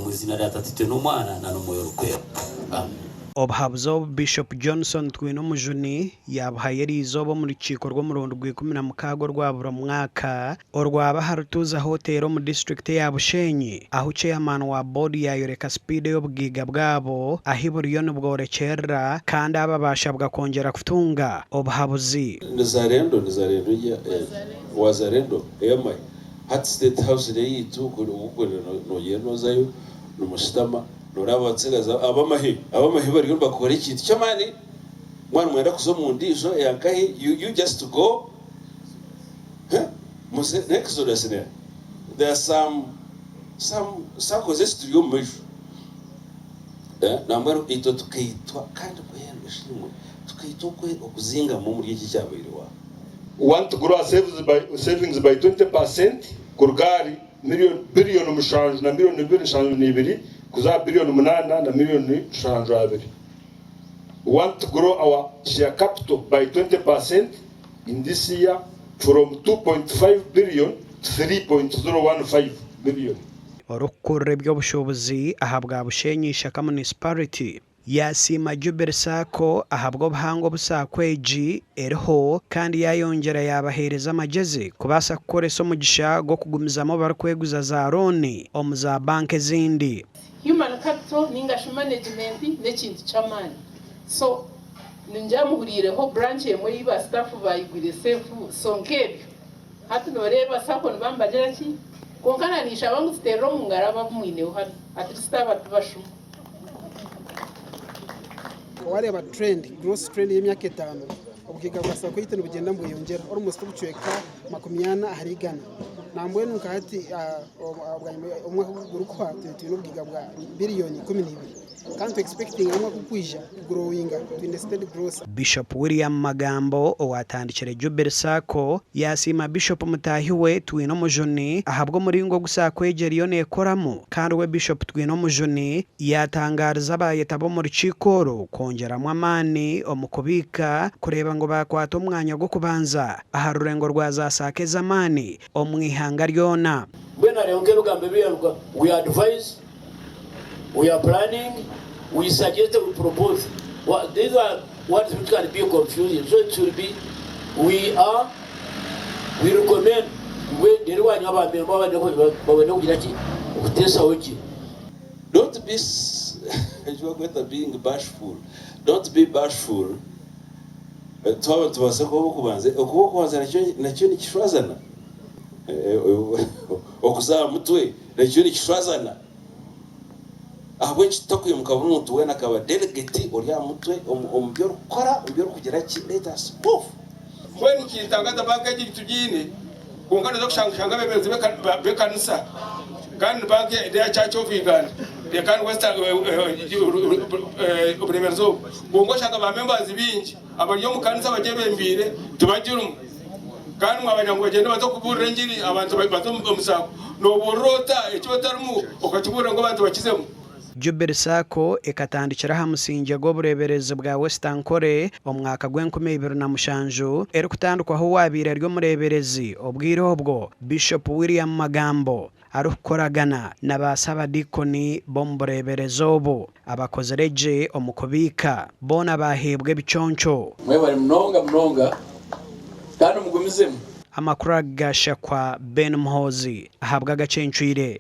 Omu iziina rya Tataitwe n'Omwana na n'Omwoyo Orikwera. Amen. Obuhabuzi obu Bishop Johnson Twinomujuni yaabuhayo eriizooba omu rukiiko rw'omurundi gwa 16 orwa buri mwaka orwaba aha Rutuuza Hotel omu disiturikiti eya Bushenyi ahu Chairman wa boodi yaayoreka sipiidi ey'obugaiga bwabo ahi buriyo nibworekyerera kandi aba baashabwa kwongyera kutunga obuhabuzi. Ni Zarendo ni Zarendo ya Wazalendo ey'amahe. Hati State House n'eyaitu ku nogyenda nozayo nimushutama noreeba abatsigazi ab'amahe ab'amahe bariyo nibakora ekintu ky'amaani mwaba nimwenda kuza omu ndiijo eya nkahi you you just go huh muze n'exodus there there are some some circles ezi turi omu maisho eh nambwenu itwe tukaitwa kandi mbwenu eshimwe tukaitwa okuzingamu omuri eki ekyabaireho aha. We want to grow our savings by, savings by 20% kuruga ahari million, biliyoni mushanju na millioni bibiri nshanju na ibiri kuza aha biliyoni munaana na millioni nshanju abiri. We want to grow our share capital by 20% in this year from 2.5 billion to 3.015 billion. Orikukurira eby'obushuubuzi ahabwa Bushenyi Ishaka Municipality, Yaasiima Jubilee Sacco ahabw'obuhango obu Sacco egi eriho kandi yaayongyera yaabaheereza amagyezi kubaasa kukoresa omugisha gw'okugumizamu barikweguza za looni omu za banka ezindi. Human capital ninga shi management n'ekintu ky'amaani so ningira muhuriireho branch emwe ei ba staff bayigwire safe so nk'ebyo hati noreeba sacco niba nibagira ki kwonka na ninshaba ngu tuteerere omu ngaro abo abu mwineho hanu at least aba tibashuma. Wareeba trend, growth trend y'emyaka etaano, obugaiga bwa sacco yaitu nibugyenda nibweyongyera almost obucweka 40%. Nambwenu nka hati bwanyima omwaka ogu gurikuhwa twine obugaiga bwa biriyoni 12 kandi tu expectinga omwaka ogurikwija kugrowinga twine steady growth. Bishop William Magambo owatandikire Jubilee Sacco yasiima Bishop mutaahi we Twinomujuni ahabw'omuringo ogu Sacco egi eriyo nekoramu kandi we Bishop Twinomujuni yaatangaariza abaayetaba omu rukiiko oru kwongyeramu amaani omu kubiika kureeba ngu baakwata omwanya gw'okubanza aha rurengo rwa za Sacco ez'amaani omu ihanga ryona. Mbwenu hariho nk'ebigambo ebi we advise, we are planning, we suggest, we propose. These are words which can be confusing. So it should be we are, we recommend. Reero bwanyima ba member babone kugira ki? Okuteesaho gye. Don't be eki barikweta being bashful, don't be bashful twaba nitubaasa kuba ab'okubanza, okuba ow'okubanza nakyo nikishwazana, okuza aha mutwe nakyo nikishwazana. Ahabw'enki tutakwimuka buri muntu weena akaba delegate ori aha mutwe omu bi orikukora, omu bi orikugira ki, let us move. Mbwenu nikintangaza banka egi ei tugiine kwonka noza kushanga oshanga abeebembezi b'ekanisa kandi ni banka eya Church of Uganda kandi obureeberezi obu kwonka oshanga ba members baingi abari omu kanisa abagyebembeire tibagirimu kandi mwabanya ngu bagyende baze kubuurira engiri abantu baze omu sacco nobuurira ota eki otarimu okakibuurira ngu abantu bakizemu. Jubilee Sacco ekatandikira aha musingye gw'obureeberezi bwa West Ankole omu mwaka gw'enkumu ibiri na mushanju erikutandikwaho owaabaire ari omureeberezi obwire obwo Bishop William Magambo arikukoragana na ba Saabadiikoni b'omu bureeberezi obu abakozire gye omu kubiika boona baaheebwa ebiconco. Mwebare munonga munonga kandi mugumizemu. Amakuru aga gashakwa Ben Muhoozi ahabw'agacencwire.